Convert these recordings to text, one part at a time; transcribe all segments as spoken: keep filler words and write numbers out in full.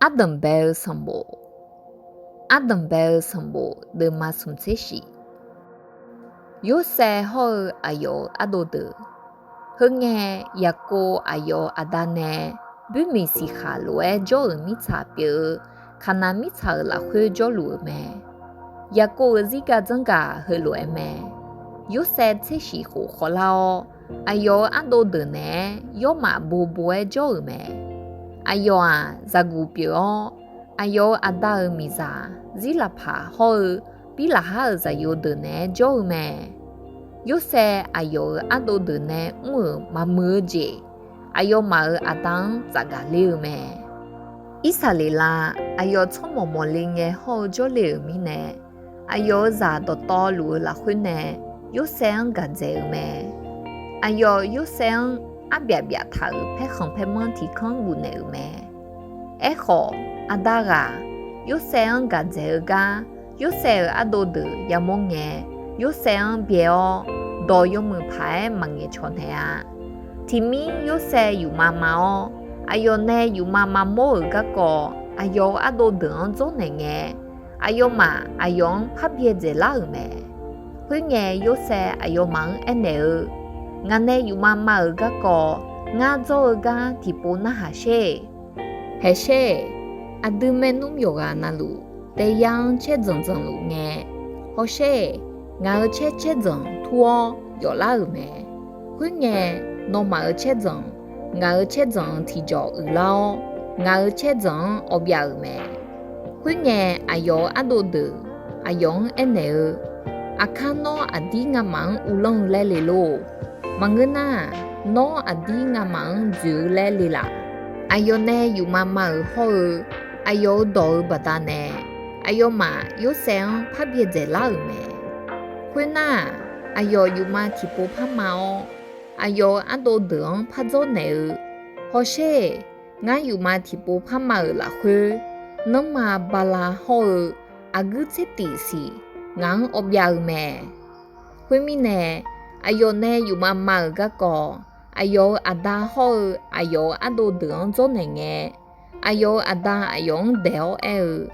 Ardanqbae-eu sanqbof. Ardanqbae-eu sanqbof deuvma smq tser shif. Yorsaev hawr-eu aqyawf-euq ardov deuq. Heu ngae, Yaqkov aqyawf-euq aqda nae buirmiq siqkhaq lof-aer jawr-euq mirtsaq pyeuf-eu Kaqnaq mirtsaq-euq lafkhoer jawrluf-euq mae. Yaqkov-euq zirgaq dzanrgaq heulof-aer mae. Yorsaev tser shif khof khawvlar-awr, aqyawf-euq ardov deuq naeq-aer yawrmaf bobo-aer jawr-euq mae. Aqyawf-aq, zaqguq pyeuf-awr, aqyawf-euq aqda-euq miqzaq Zirlaqpaq hawr-eu Birlaqhar-euq zaqyo deuq naeq-aer jawr-eu mae. Yorsaev aqyawf-euq ardov deuq nae mr-euq maqmuiq-eu jeq, aqyawfmaf-euq aqda-anr tsafgaq ler-eu mae. Irsaqleqlav aqyawf tsawrmawq mawqle ngae hawr-eu jawrle-euq mirnae, aqyawf-euq zaq dawqtawvluf-eu lafkhoer nae Yorsaev-anr gaq dzaeq-eu mae. Aqyawf Yorsaev-anr arbyaf byaf taq-euq paerkhanq paermanr tiq kanr guf naeq-euq mae. Aerkhawf, aqda ghaq Yorsaev-anr gaq dzaeq-eu gar Yorsaev-euq ardov deuq yamawr ngae, Yorsaev-anr byae-awr, dawq yawmuiq paq-aer maqngaeq cawq naeq-a. Tiqmir Yorsaev yufmav mav-awr, aqyawf nae yufmav maqmawr-euq garkawv aqyawf-euq ardov deuq-anr dzawrnaeq ngae, aqyawfmaf aqyawf-anr parbyae dzaeqlar-euq mae. Khoerngae, Yorsaev aqyawfmaf-anr aernaeq-eu, Ngaq nae yufmav mav-euq garkawv ngar dzawr-eu gar tiqpov narhaq sher. Haeq sher-eq. Aqdui maernmr yawqghaq navluf, taeyar-anr caerdzanq dzanqluf ngae, hawsher-eq. Ngaq-euq caer caerdzanq tur-awr yawflar-euq mae. Khoerngae, nawmaf-euq caerdzanq ngaq-euq caerdzanq-anr tiqjawq uiqlar-awr, ngaq-euq caerdzanq-anr awbyav-euq mae. Khoerngae, aqyawf-euq ardov deuq aqyawf-anr aernaeq-eu, Aqkar nawr aqdir ngamaf-anr uvlanr-eu laer le lor? Maqngeur nar-aq, nawr aqdir ngamaf-anr dzoeq-eu laer le laf? Aqyawf nae yufmav mav-euq hawr-eu, aqyawf-euq dawq-euq baqdanae, aqyawfmaf Yorsaev-anr parbyae dzaeqlar-euq mae. Khoernar-aq, aqyawf yufmav tiqpov parma-awr, aqyawf-euq ardov deuq-anr par dzawrnaeq-eu, Hawsher-eq. Ngar yufmav tiqpov parma-euq lafkhoer, nanrma bala hawr-eu aqguir tser tif siq ngaq-anr awbyav-eu mae. Khoermirnae, aqyawf nae yufmav mav-euq garkawv, aqyawf-euq aqda hawr-eu aqyawf-euq ardov deuq-anr dzawrnaeq ngae, aqyawf-euq aqda aqyawf-anr daeq-awr aer-eu,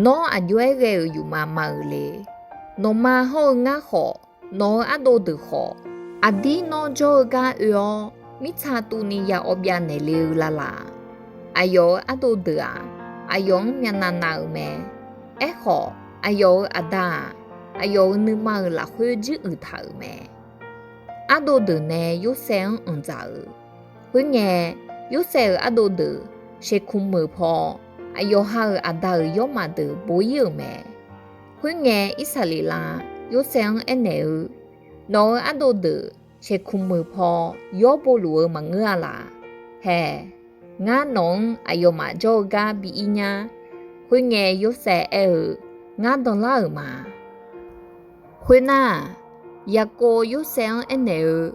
Nawr aqjox-aer ghae-euq yufmav mav-euq le. Nawqma hawr-eu ngar khawf, nawq-euq ardov deuq khawf, aqdir nawr jawr-eu gar oe-awr, mirtsa tuvni ya awbyav naeq le-eu lalaq? Aqyawf-euq ardov deuq-aq, aqyawf-anr myavnav nav-euq mae. Aerkhawf, aqyawf-euq aqda-aq, aqyawf-euq nuima-euq lafkhoer jiruiq taq-euq mae. Ardov deuq nae Yorsaev-anr anqdzaq-euq. Khoerngae, Yorsaev-euq ardov deuq Seqkmq meuq paw, aqyawf ha-euq aqda-euq yawrmaf deuq bo ir-euq mae. Khoerngae, Irsaqleqlav Yorsaev-anr aernaeq-eu, Nawq-euq ardov deuq Seqkmq meuq paw yawr bo luf-eu maqngeur-a laf? Haeq, ngar nawq-anr aqyawfmaf jawr-eu gar bi ir nyar. Khoerngae, Yorsaev aer-eu, Ngar danlar-euq ma. Khoernar-aq, Yaqkov Yorsaev-anr aernaeq-eu,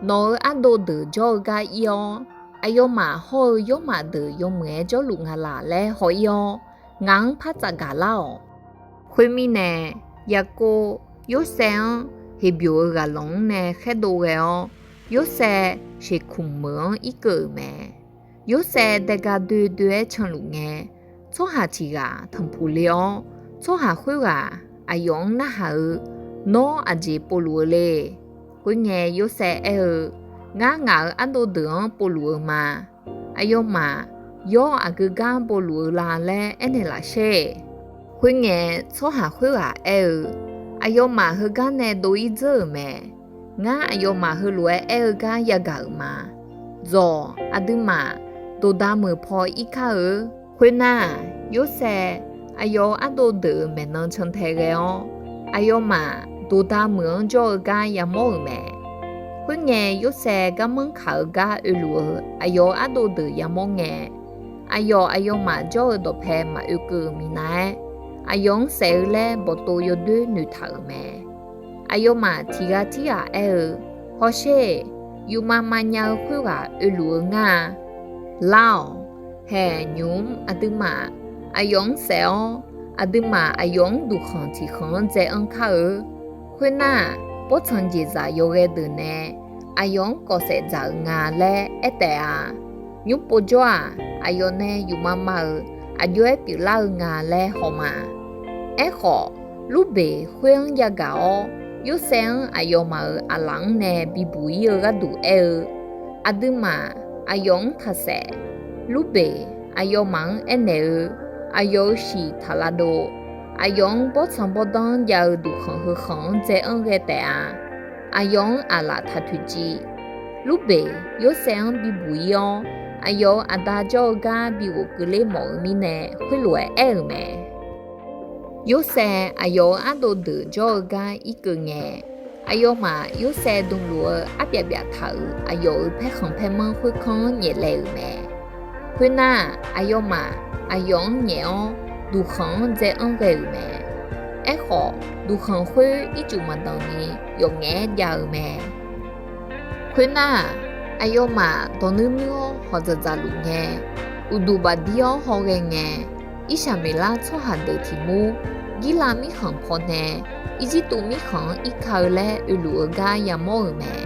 Nawq-euq ardov deuq jawr-eu gar ir-awr, aqyawfmaf hawr-eu yawrmaf deuq yawmuiq-aer jawrluf nga laf laer haw ir-awr, ngaq-anr par tsafgaq lar-awq. Khoermirnae, Yaqkov Yorsaev-anr Heqbyov-euq ghaqlanq-anr nae khaerdov ghae-awr, Yorsaev Seqkmq meuq-anr irkeuv-euq mae. Yorsaev daega doe doe-aer canluf ngae, tsawrhaq tiq ghaq tanqpuq le-awr, tsawrhaq khoerghaq aqyawf-anr narhaq-eu, Nawr aqjeq povluf-eu le? Khoerngae, Yorsaev aer-eu, Ngar ngaq-euq ardov deuq-anr povluf-eu ma. Aqyawfmaf yawr aqgeu gar povluf-eu la laer aernaeq laf sher. Khoerngae, tsawrhaq khoerghaq aer-eu, Aqyawfmaf heugar nae dov ir dzeur-euq mae. Ngar aqyawfmaf heulof-aer aer-eu gar yagaq-euq ma. Dzawq, aqduimaf Doqda meuq paw ir kar-eu. Khoernar-aq, Yorsaev aqyawf-euq ardov deuq-euq maeqnan cantae ghae-awr, aqyawfmaf Doqda meuq-anr jawr-eu gar yamawr-euq mae. Khoerngae, Yorsaev garmanr kaq-eu gar oeluf-eu aqyawf-euq ardov deuq yamawr ngae, aqyawf aqyawfmaf jawr-eu dawqpae maqoe keuv-euq minav-aer, aqyawf-anr saef-eu laer bawqtov yawdoer noeqtaq-euq mae. Aqyawfmaf tiq ghaq tirghaq aer-eu, Hawsher-eq. Yufmav mavnya-eu khoerghaq oeluf-eu ngar-a. Lar-awq. Haeq, nymq-mr aqduimaf aqyawf-anr saef-awr, aqduimaf aqyawf-anr duqkhanq tiqkhanq-anr dzaeanr kar-eu. Khoernar-aq, bawrtsanq jeqzaq yawghae deuq nae aqyawf-anr kawf saef dzaq-euq nga laer aer taef-a. Nymr povjawr-aq, aqyawf nae yufma ma-euq aqjox-aer pyeuflar-eu nga laer haw ma. Aerkhawf, Lurbeq khoer-anr yagaq-awr, Yorsaev-anr aqyawfmaf-euq aqlaf-anr nae bibuq ir-eu gharduq aer-eu, Aqduimaf aqyawf-anr taqsaef. Lurbeq aqyawfmaf-anr aernaeq-eu, Aqyawf-euq shiq taq lavdov. Aqyawf-anr bawrtsanq bawrdanr jav-eu duqkhanq heu khanq-anr dzae-anr ghae taef-a. Aqyawf-anr aqlaf taq toeqciv. Lurbeq Yorsaev-anr bibuq ir-awr, aqyawf-euq aqda jawr-eu gar bi ghofkeuv ler mawf-eu mirnae, khoerlof-aer aer-euq mae. Yorsaev aqyawf-euq ardov deuq jawr-eu gar irkeuv ngae, aqyawfmaf Yorsaev dmluf-eu arbyaf byaf taq-euq aqyawf-euq paerkhanq paermanr khoerkanr-anr nyaeflaeq-euq mae. Khoernar, aqyawfmaf aqyawf-anr nyaef-awr, duqkhanq-anr dzae-anr ghae-euq mae. Aerkhawf, duqkhanq khoer ircuf maqdanqni yawf ngaef-aer jav-eu mae. Khoernar-aq, aqyawfmaf dawq nuir nuir-awr hawq dzaqdzaq luf ngae, uqduq bafdir-awr hawghae ngae, Irsaqmeqlar tsawrhaq deuq tiq mur, Girlav mirkhanq pawnae Irjirtuv mirkhanq-anr irka-eu laer oeluf-eu gar yamawr-euq mae.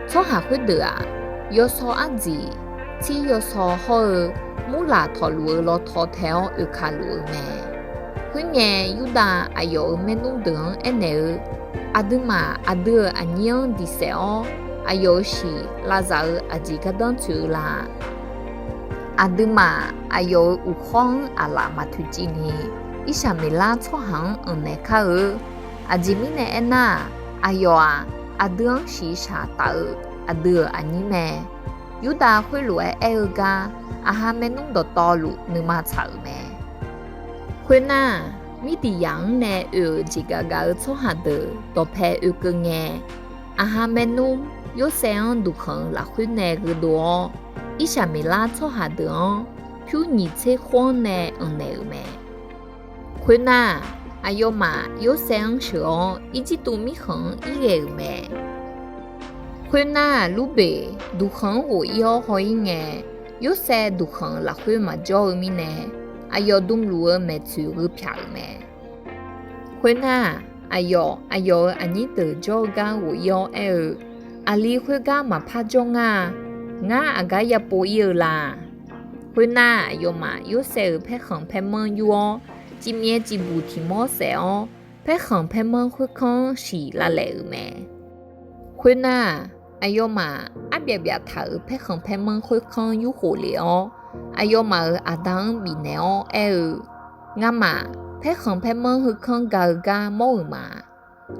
Tsawrhaq khoerdeuq-aq, yawsaw ardziq, tsir yawsaw hawr-eu murlaq tawqluf-eu lawtaw tae-awr oekaq luf-eu mae. Khoerngae, Yurdav aqyawf-euq maernmr deuq-anr aernaeq-eu, Aqduimaf aqdui-euq aqnyir-anr diq saef-awr, aqyawf-euq shiq lavzaq-eu aqjeq gardanr tsoeq-eu la? Aqduimaf aqyawf-euq uqkhawr-anr aqlaf maq toeqciv ni, Irsaqmeqlar tsawrhaq-anr anqnaeq kar-eu. Aqjeq mirnae aernar-aq, aqyawf-aq, aqdui-anr shiqshaq taf-eu aqdui-euq aqnyir mae. Yurdav khoerlof-aer aer-eu gar, aq ha maernmr dawqtawvluf nuima tsaq-euq mae. Khoernar, Mirdiqyaq-anr nae oe-euq jeqgaf gaf-eu tsawrhaq deuq dawqpae oekeuv ngae, aq ha maernmr Yorsaev-anr duqkhanq-euq lafkhoer nae gheudov-awr, Irsaqmeqlar tsawrhaq deuq-anr pyur nyiq tser khoer-anr nae anqnaeq-euq mae. Khoernar, aqyawfmaf Yorsaev-anr sheuq-awr, Irjirtuv mirkhanq-anr irghae-euq mae. Khoernar, Lurbeq duqkhanq-anr ghof ir-awr haw ir ngae, Yorsaev duqkhanq-euq lafkhoer maqjawr-eu mirnae, aqyawf dmluf-eu maeqtsoeq gheu pyaq-euq mae. Khoernar, aqyawf aqyawf-euq aqnyir deuq jawr-eu gar ghof ir-awr aer-eu, Aqli khoergar maqpar jawr ngar-a. Ngar aqgar yapov ir-eu la? Khoernar, aqyawfmaf Yorsaev-euq paerkhanq paermanr yur-awr, civmyaev civbuq tiq mawr saef-awr, paerkhanq paermanr khoerkanr-anr shiq lavlaeq-euq mae. Khoernar, aqyawfmaf arbyaf byaf taq-euq paerkhanq paermanr khoerkanr yurkhof lef-awr, aqyawfmaf-euq aqda-anr bifnaeq-awr aer-eu, Ngamaf paerkhanq paermanr heukanr ga-eu gar mawr-euq ma.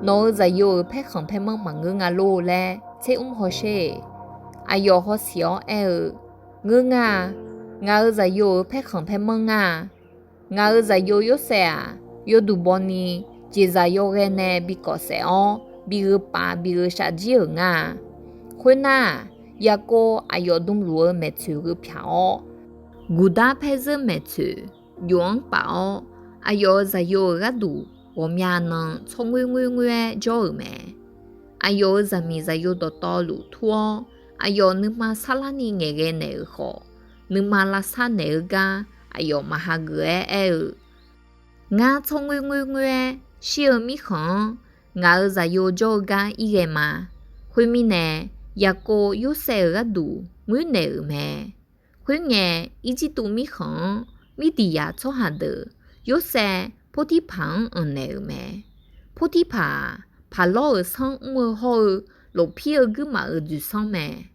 Nawq-euq zaqyo-euq paerkhanq paermanr maqngeur nga lor laer tser mr hawsher. Aqyawf hawsiq-awr aer-eu, Ngeur ngar-a. Ngaq-euq zaqyo-euq paerkhanq paermanr ngar-a. Ngaq-euq zaqyo Yorsaev-aq, yawduq bawni jeqzaq yawghae nae bi kawf saef-awr, bi gheu pav bi gheu shav jir-euq ngar-a. Khoernar, Yaqkov aqyawf dmluf-eu maeqtsoeq gheu pyaq-awr, guqdar paer zeur maeqtsoeq jov-anr paf-awr, aqyawf-euq zaqyo-euq gharduq ghawqmya nan tsawrngoer ngoer ngoer-aer jawr-euq mae. Aqyawf-euq zaqmiq zaqyo dawqtawvluf tur-awr, aqyawf nuima sarlarni ngaeqghae naeq-euq khawf, nuima lavsar naeq-eu gar aqyawf maq hageuf-aer aer-eu, Ngar tsawrngoer ngoer ngoer-aer shir-eu mirkhanq-anr ngaq-euq zaqyo jawr-eu gar irghae ma. Khoermirnae, Yaqkov Yorsaev-euq gharduq ngoernaeq-euq mae. Khoerngae, Irjirtuv mirkhanq-anr Mirdiqyaq tsawrhaq deuq Yorsaev Portirpaq-anr anqnaeq-euq mae. Portirpaq-aq, Paqlawr-euq sanr mr-eu hawr-eu lofpir-eu guirmaf-euq dzoeqsanr mae.